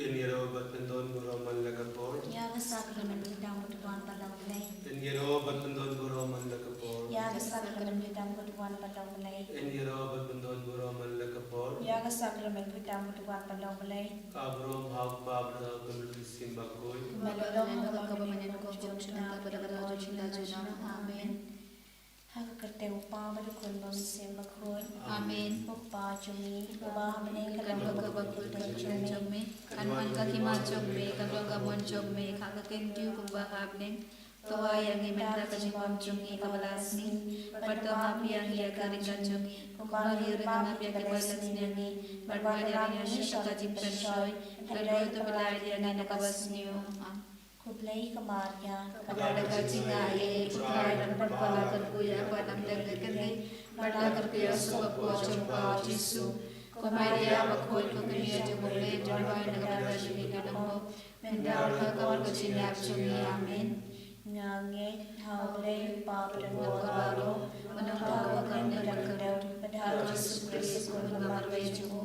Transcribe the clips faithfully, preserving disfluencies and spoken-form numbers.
Ïaroh bad pyndon burom man la ka por. Ïa ka sakramen pyndonkam bad wan pat long Blei. Ïaroh bad pyndon burom man la ka por. Ïa ka sakramen pyndonkam bad wan pat long Blei. Ïaroh bad pyndon burom man la ka por. Ïa ka sakramen pyndonkam bad wan pat long Blei. Ka burom ha u Kpa bad ha u Khun bad ha u Mynsiem Bakhuid. Kumba long ha ka kaba mynnin, kumjuh, kumjuh, kumjuh, kumjuh, kumjuh, kumjuh, kumjuh. Amen. Ha ka kyrteng u Kpa bad u Khun bad u Mynsiem Bakhuid. Amen. U Kpa jong ngi uba ha bneng, ka long ka kyrteng jong me. Kan wan ka khmat jong me, kan long ka mon jong me, ha ka kyrteng kumba ha bneng. To ai ïa ngi mynta ka jingbam jong ngi kaba la sngi. Bad to map ïa ngi ïa ka ringgan jong ngi, kumba ngi ruh ngi map ïa kiba la sniew ïa ngi. Bad wat ïalam ïa ngi sha ka jingpynshoi, hynrei to pynlait ïa ngi na kaba sniew. Amen. Khublei ko Maria, kaba da ka jingaiei, U Trai u don bad pha, la kyrkhu ïa pha na ka bneng bad kane ka kyrteng, bad la kyrkhu ïa u suk bakhuid jong pha u Jisu. Ko Maria bakhuid, ko kmie jong U Blei, to duwai ïa ngi kiba don hok, mynta bad ha ka wan ka jingïap jong ngi. Amen. Nga ngeit ha U Blei U Kpa badonbor baroh, ba nongthaw, ba kordor, bad ha U Jisu Khrist U Khun ba marwei jong u,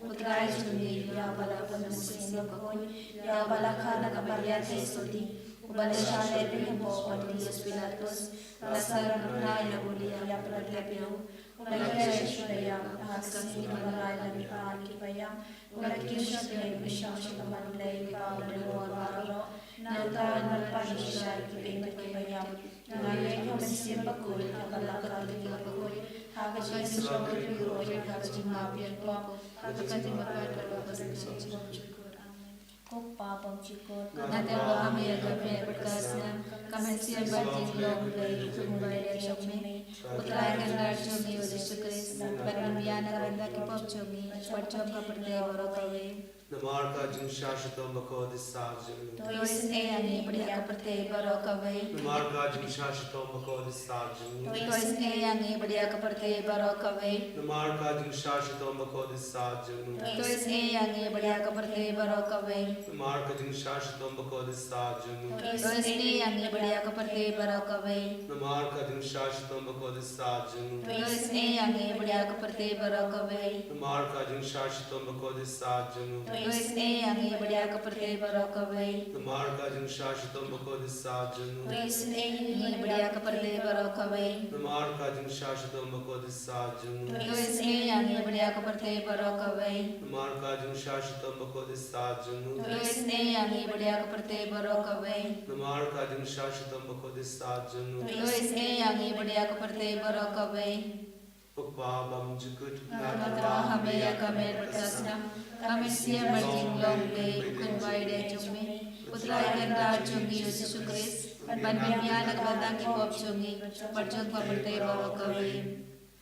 U Trai jong ngi, ïa uba la pun da U Mynsiem Bakhuid, ïa uba la kha na ka Maria Theisotti, uba la shah lehbeiñ ha Pontius Pilatus, la sah, la nang, la ïap, la pynlong, la ïap, la ïap, la ïap, la ïap, ha ka sngi kaba lai, la mih pat na ki baïap, la kiew sha bneng, la shong sha ka mon U Blei U Kpa badonbor baroh. Nangta yn wan pat sha ki beiñ bad ki baïap. Nga ngeit ha U Mynsiem Bakhuid, ha ka Balang Katholik bakhuid, ha ka jingsynshar ka jingmap ïa ki pop, ha ka jingmap ïa ki pop. Amen. Ko Kpa bymjukut, nga tip ba ha me ïa ka bniah bad ka snam, ka mynsiem bad jinglong Blei, U Khun ba ïeit jong me, U Trai kynrad jong ngi U Jisu Khrist, ban pynbiang na ka bynta ki pop jong ngi bad jong ka pyrthei baroh kawei. Namar ka jingshah shitom bakordit sah jong u, to isynei ïa ngi bad ïa ka pyrthei baroh kawei. Namar ka jingshah shitom bakordit sah jong u, to isynei ïa ngi bad ïa ka pyrthei baroh kawei. Namar ka jingshah shitom bakordit sah jong u, to isynei ïa ngi bad ïa ka pyrthei baroh kawei. Namar ka jingshah shitom bakordit sah jong u, to isynei ïa ngi bad ïa ka pyrthei baroh kawei. Namar ka jingshah shitom bakordit sah jong u, to isynei ïa ngi bad ïa ka pyrthei baroh kawei. Namar ka jingshah shitom bakordit sah jong u, to isynei ïa ngi bad ïa ka pyrthei baroh kawei. Namar ka jingshah shitom bakordit sah jong u, to isynei ïa ngi bad ïa ka pyrthei baroh kawei. Namar ka jingshah shitom bakordit sah jong u, to isynei ïa ngi bad ïa ka pyrthei baroh kawei. Namar ka jingshah shitom bakordit sah jong u, to isynei ïa ngi bad ïa ka pyrthei baroh kawei. Namar ka jingshah shitom bakordit sah jong u, to isynei ïa ngi bad ïa ka pyrthei baroh kawei. Ko Kpa bymjukut, nga tip ba ha me ïa ka bniah bad ka snam, ka mynsiem bad jinglong Blei, U Khun ba ïeit jong me, U Trai kynrad jong ngi U Jisu Khrist, ban pynbiang na ka bynta ki pop jong ngi bad jong ka pyrthei baroh kawei.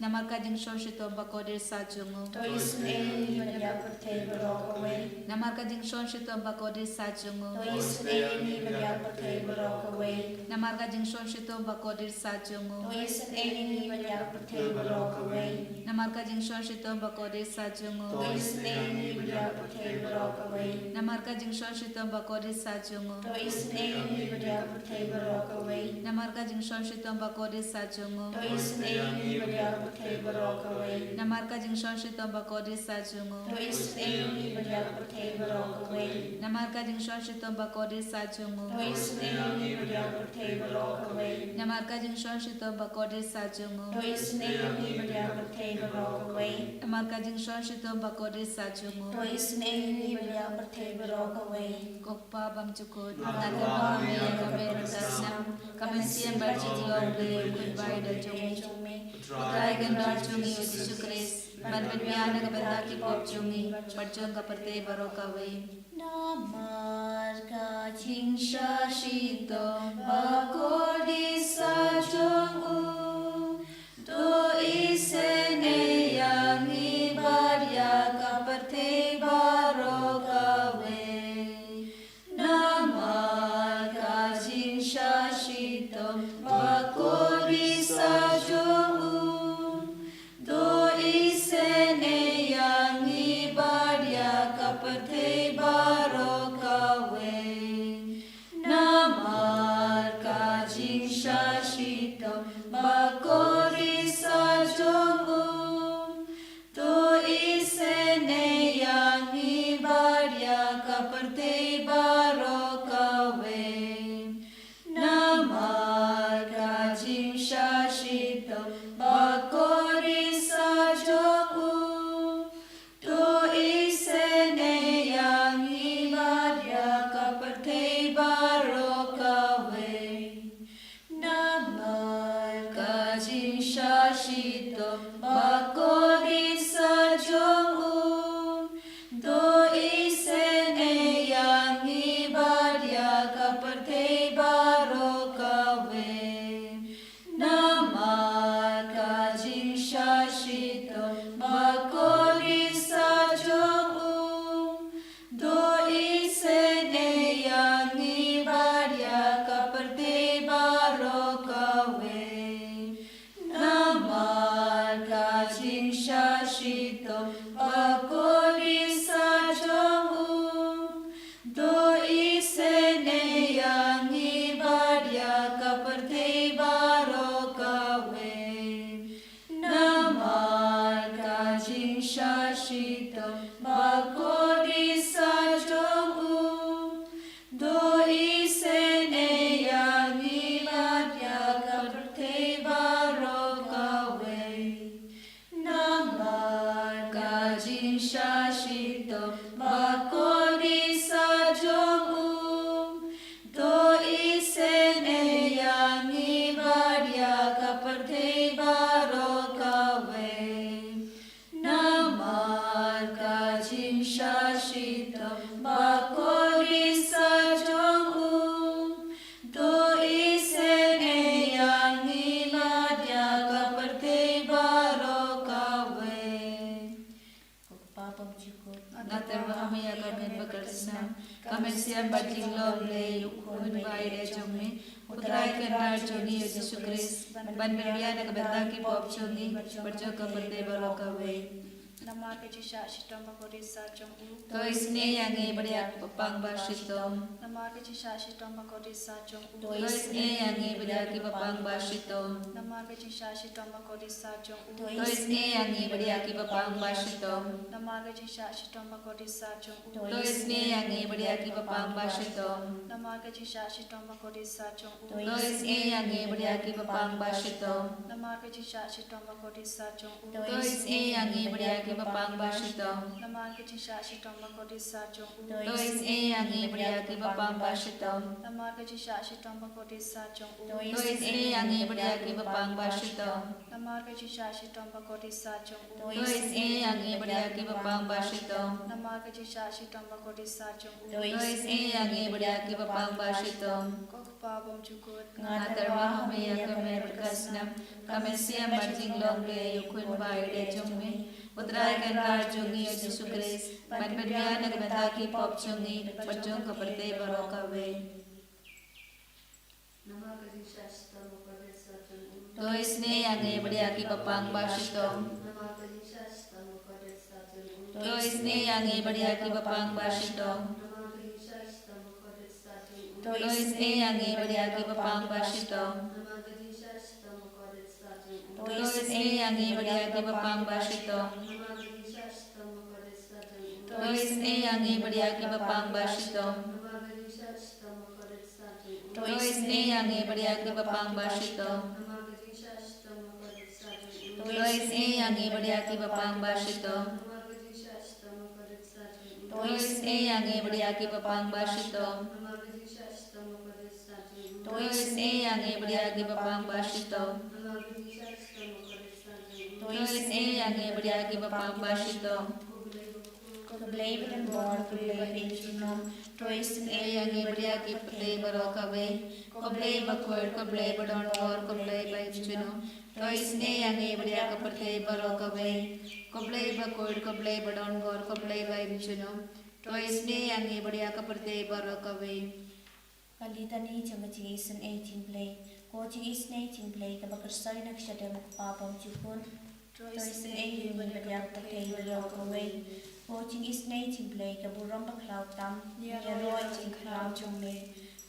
Namar ka jingshong shitom bakordit sah jong u, to isynei ïa ngi bad ïa ka pyrthei baroh kawei. Namar ka jingshong shitom bakordit sah jong u, to isynei ïa ngi bad ïa ka pyrthei baroh kawei. Namar ka jingshong shitom bakordit sah jong u, to isynei ïa ngi bad ïa ka pyrthei baroh kawei. Namar ka jingshong shitom bakordit sah jong u, to isynei ïa ngi bad ïa ka pyrthei baroh kawei. Namar ka jingshong shitom bakordit sah jong u, to isynei ïa ngi bad ïa ka pyrthei baroh kawei. Namar ka jingshong shitom bakordit sah jong u, to isynei ïa ngi bad ïa ka pyrthei baroh kawei. Namar ka jingshong shitom bakordit sah jong u, to isynei ïa ngi bad ïa ka pyrthei baroh kawei. Namar ka jingshong shitom bakordit sah jong u, to isynei ïa ngi bad ïa ka pyrthei baroh kawei. Namar ka jingshong shitom bakordit sah jong u, to isynei ïa ngi bad ïa ka pyrthei baroh kawei. Namar ka jingshong shitom bakordit sah jong u, to isynei ïa ngi bad ïa ka pyrthei baroh kawei. Ko Kpa bymjukut, nga tip ba ha me ïa ka bniah bad ka snam, ka mynsiem bad jinglong Blei, U Khun ba ïeit jong me, U Trai kynrad jong ngi U Jisu Khrist, ban pynbiang na ka bynta ki pop jong ngi bad jong ka pyrthei baroh kawei. Namar ka jingshah shitom bakordit sah jong u, to isynei ïa ngi bad ïa ka pyrthei baroh kawei. Namar ka jingshah shitom bakordit sah jong u, to isynei ïa ngi bad ïa ka pyrthei baroh kawei. Namar ka jingshah shitom Ba kordit sa jong u. To isynei ïa ngi bad ïa ka pyrthei baroh kawei. Namar ka jingshah shitom ba kordit sa jong u. To isynei ïa ngi bad ïa ka pyrthei baroh kawei. Namar ka jingshah shitom ba kordit sa jong u. To isynei ïa ngi bad ïa ka pyrthei baroh kawei. Ko Kpa bymjukut, nga tyrwa ha me ïa ka met bakhuid, ka mynsiem bad jinglong Blei u Khun ba ïeit jong me, U Trai Kynrad jong ngi U Jisu Khrist, ban pynbiang na ka bynta ki pop jong ngi bad jong ka pyrthei baroh kawei. Namar ka jingshah shitom ba kordit sa jong u. To isynei ïa ngi bad ïa ki bapang ba shitom. Namar ka jingshah shitom ba kordit sa jong u. To isynei ïa ngi bad ïa ki bapang ba shitom. Namar ka jingshah shitom ba kordit sa jong u. To isynei ïa ngi bad ïa ki bapang ba shitom. Namar ka jingshah shitom ba kordit sa jong u. To isynei ïa ngi bad ïa ki bapang ba shitom. Namar ka jingshah shitom ba kordit sa jong u. To isynei ïa ngi bad ïa ki bapang ba shitom. Namar ka jingshah shitom ba kordit sa jong u. To isynei ïa ngi bad ïa ki bapang ba shitom. Namar ka jingshah shitom ba kordit sa jong u. To isynei ïa ngi bad ïa ki bapang ba shitom. Namar ka jingshah shitom ba kordit sa jong u. To isynei ïa ngi bad ïa ki bapang ba shitom. Namar ka jingshah shitom ba kordit sa jong u. To isynei ïa ngi bad ïa ki bapang ba shitom. Namar ka jingshah shitom ba kordit sa jong u. To isynei ïa ngi bad ïa ki bapang ba shitom. Ko Kpa bymjukut, nga tyrwa ha me ïa ka met bakhuid, ka mynsiem bad jinglong Blei u Khun ba ïeit jong me, U Trai Kynrad jong ngi U Jisu Khrist, ban pynbiang na ka bynta ki pop jong ngi bad jong ka pyrthei baroh kawei. Namar ka jingshah shitom ba kordit sa jong u. To isynei ïa ngi bad ïa ki bapang ba shitom. Namar ka jingshah shitom ba kordit sa jong u. To isynei ïa ngi bad ïa ki bapang ba shitom. Namar ka jingshah shitom ba kordit sa jong u. To isynei ïa ngi bad ïa ki bapang ba shitom. Namar ka jingshah shitom ba kordit sa jong u. To isynei ïa ngi bad ïa ki bapang ba shitom. Namar ka jingshah shitom ba kordit sa jong u. To isynei ïa ngi bad ïa ki bapang ba shitom. Namar ka jingshah shitom ba kordit sa jong u. To isynei ïa ngi bad ïa ki bapang ba shitom. Namar ka jingshah shitom ba kordit sa jong u. To isynei ïa ngi bad ïa ki bapang ba shitom. Namar ka jingshah shitom ba kordit sa jong u. To isynei ïa ngi bad ïa ki bapang ba shitom. Namar ka jingshah shitom ba kordit sa jong u. To isynei ïa ngi bad ïa ki bapang ba shitom. Namar ka jingshah shitom ba kordit sa jong u. To isynei ïa ngi bad ïa ki bapang ba shitom. Ko Blei ba don bor, ko Blei ba im junom, to isynei ïa ngi bad ïa ka pyrthei baroh kawei. Ko Blei bakhuid, ko Blei ba don bor, ko Blei ba im junom, to isynei ïa ngi bad ïa ka pyrthei baroh kawei. Ko Blei bakhuid, ko Blei ba don bor, ko Blei ba im junom, to isynei ïa ngi bad ïa ka pyrthei baroh kawei. Ka Litani jong ka jingisynei jong U Blei. Ko jingisynei jong U Blei kaba kyrsoi na ka shadem U Kpa bymjukut, to isynei ïa ngi bad ïa ka pyrthei baroh kawei. Ko jingisynei jong U Blei ka burom bakhlawtam, ïaroh ïa ka jingkhraw jong me.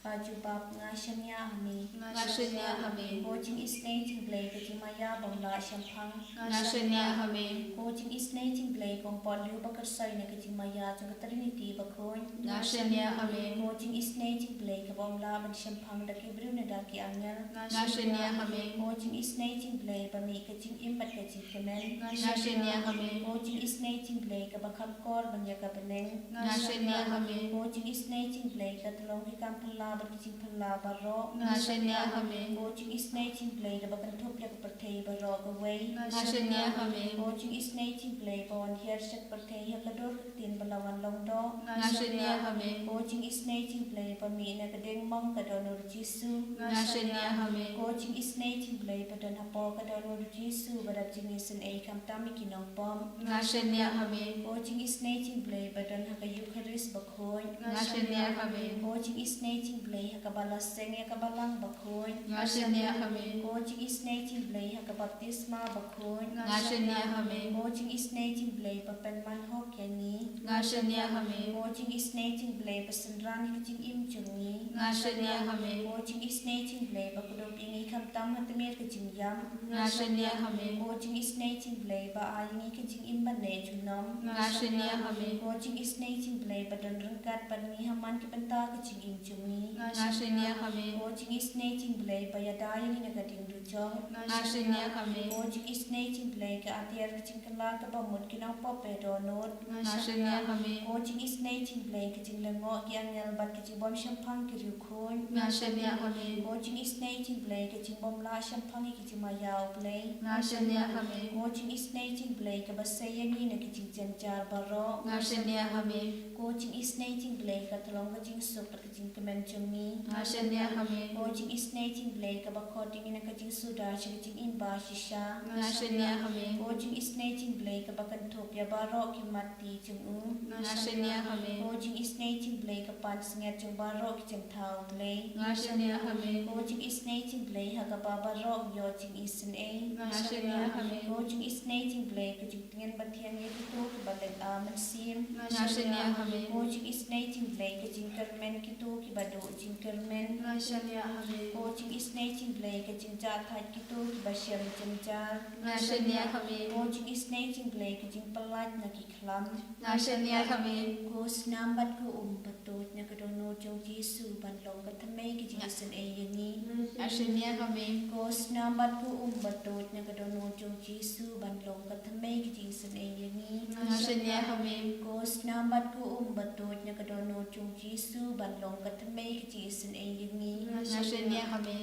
Ka jubab, nga shaniah ha me. Nga shaniah ha me. Ko jingisynei jong U Blei ka jingmaïa bym lah shemphang. Nga shaniah ha me. Ko jingisynei jong U Blei kaba ym pat lyiur ba kyrsoi na ka jingmaïa jong ka Trinity bakhuid. Nga shaniah ha me. Ko jingisynei jong U Blei kaba ym lah ban shemphang da ki briew ne da ki angel. Nga shaniah ha me. Ko jingisynei jong U Blei ba mih ka jingim bad ka jingkmen. Nga shaniah ha me. Ko jingisynei jong U Blei kaba kham kor ban ïa ka bneng. Nga shaniah ha me. Ko jingisynei jong U Blei ka tyllong ki kam phylla bad ki jingphylla baroh. Nga shaniah ha me. Ko jingisynei jong U Blei kaba kynthup ïa ka pyrthei baroh kawei. Nga shaniah ha me. Ko jingisynei jong U Blei ba wan hiar sha ka pyrthei ha ka dur ka ktien ba la wan long doh. Nga shaniah ha me. Ko jingisynei jong U Blei ba mih na ka diengmong ka don U Jisu. Nga shaniah ha me. Ko jingisynei jong U Blei ba don hapoh ka don U Jisu ba dap jingisynei khamtam ïa ki nongbymman. Nga shaniah ha me. Ko jingisynei jong U Blei ba don ha ka Eukharist bakhuid. Nga shaniah ha me. Ko jingisynei jong U Blei ha kaba la seng ïa ka balang bakhuid. Nga shaniah ha me. Ko jingisynei jong U Blei ha ka baptisma bakhuid. Nga shaniah ha me. Ko jingisynei jong U Blei ba pynman hok ïa ngi. Nga Nga shaniah ha me. Ko jingisynei jong U Blei ba synran ïa ka jingim jong ngi. Nga shaniah ha me. Ko jingisynei jong U Blei ba kdup ïa ngi khamtam ha tmier ka jingïap. Nga shaniah ha me. Ko jingisynei jong U Blei ba ai ïa ngi ka jingim ban leh junom. Nga shaniah ha me. Ko jingisynei jong U Blei ba don ryngkat bad ngi ha man ki bynta ka jingim jong ngi. Nga shaniah ha me. Ko jingisynei jong U Blei ba ïada ïa ngi na ka ding dujok. Nga shaniah ha me. Ko jingisynei jong U Blei ka atiar ka jingkylla kaba mut ki nongpop ba dohnud. Nga shaniah ha me. Ko jingisynei jong U Blei ka jinglyngngoh ki angel bad ka jingbym shemphang ki riewkhuid. Nga shaniah ha me. Ko jingisynei jong U Blei ka jingbym lah shemphang ïa ki jingmaïa U Blei. Nga shaniah ha me. Ko jingisynei jong U Blei kaba sei ïa ngi na ki jingjynjar baroh. Nga shaniah ha me. Ko jingisynei jong U Blei ka tyllong ka jingsuk bad ka jingkmen jong ngi. Nga shaniah ha me. Ko jingisynei jong U Blei kaba khot ïa ngi na ka jingsuda sha ka jingim ba shisha. Nga shaniah ha me. Ko jingisynei jong U Blei kaba kynthup ïa baroh ki mat ti jong u. Nga shaniah ha me. Ko jingisynei jong U Blei ka pansngiat jong baroh ki jingthaw U Blei. Nga shaniah ha me. Ko jingisynei jong U Blei ha kaba baroh ngi ïoh jingisynei. Nga shaniah ha me. Ko jingisynei jong U Blei ka jingtngen ba thiang ïa kito kiba leit, ah, mynsiem. Nga shaniah ha me. Ko jingisynei jong U Blei ka jingkyrmen kito kiba duh jingkyrmen. Nga shaniah ha me. Ko jingisynei jong U Blei ka jingjahthait kito kiba shem jynjar. Nga shaniah ha me. Ko jingisynei jong U Blei ka jingpyllait na ki khlam. Nga shaniah ha me. Ko snam bad ko um ba tuid na ka dohnud jong U Jisu ban long ka thymmei ka jingisynei ïa ngi. Nga shaniah ha me. Ko snam bad ko um ba tuid na ka dohnud jong U Jisu ban long ka thymmei ka jingisynei ïa ngi. Nga shaniah ha me. Ko snam bad ko um ba tuid na ka dohnud jong U Jisu ban long ka thymmei ka jingisynei ïa ngi. Nga shaniah ha me.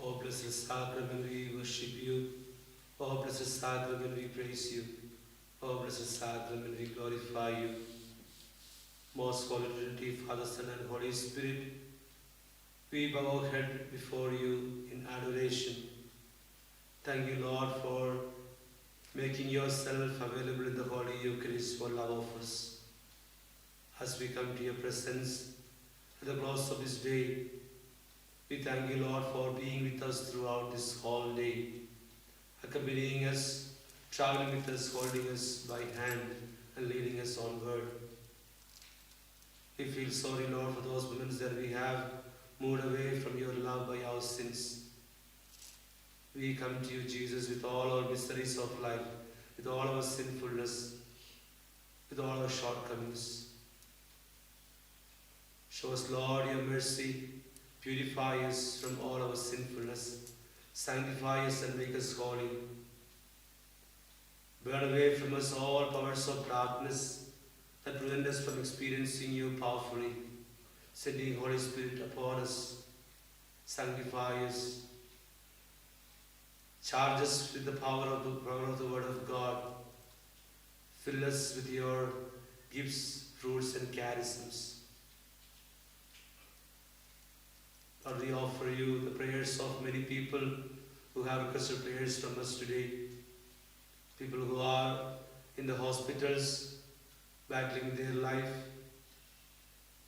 Oh, blessed sacrament, we worship you. Oh, blessed sacrament, we praise you. Oh, blessed sacrament, we glorify you. Most Holy Trinity, Father, Son, and Holy Spirit, we bow our head before you in adoration. Thank you, Lord, for making yourself available in the Holy Eucharist for love of us. As we come to your presence at the close of this day, we thank you, Lord, for being with us throughout this whole day, accompanying us, traveling with us, holding us by hand, and leading us onward. We feel sorry, Lord, for those moments that we have moved away from your love by our sins. We come to you, Jesus, with all our miseries of life, with all our sinfulness, with all our shortcomings. Show us, Lord, your mercy. Purify us from all our sinfulness. Sanctify us and make us holy. Burn away from us all powers of darkness that prevent us from experiencing you powerfully, sending Holy Spirit upon us. Sanctify us. Charge us with the power of the, power of the Word of God. Fill us with your gifts, fruits, and charisms. Lord, we offer you the prayers of many people who have requested prayers from us today. People who are in the hospitals, battling their life.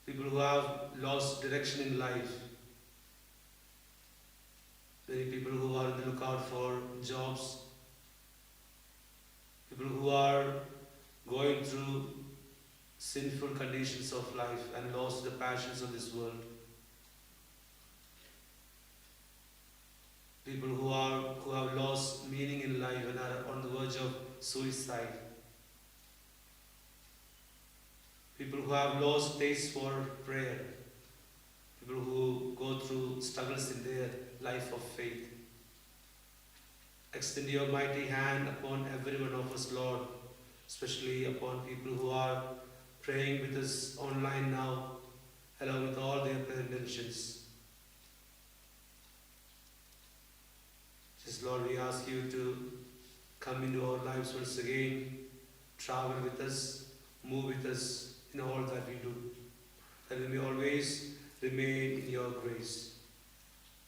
People who have lost direction in life. Many people who are on the lookout for jobs. People who are going through sinful conditions of life and lost the passions of this world. People who are, who have lost meaning in life and are on the verge of suicide. People who have lost taste for prayer. People who go through struggles in their life of faith. Extend your mighty hand upon every one of us, Lord, especially upon people who are praying with us online now, along with all their prayer intentions. Jesus, Lord, we ask you to come into our lives once again, travel with us, move with us in all that we do, that we may always remain in your grace.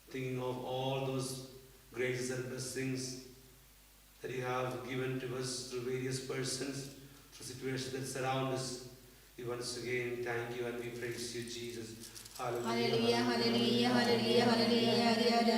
Thinking of all those graces and blessings that you have given to us through various persons, through situations that surround us, We once again thank you and we praise you, Jesus. Hallelujah, hallelujah, hallelujah, hallelujah, hallelujah.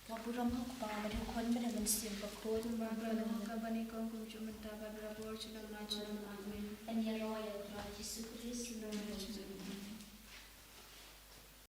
Ka burom ha u Kpa bad ha u Khun bad ha u Mynsiem Bakhuid. Kumba ha kaba nyngkong, kumjuh mynta bad barabor, junom la junom. Amen. Yn ïaroh ïa u Trai Jisu Khrist.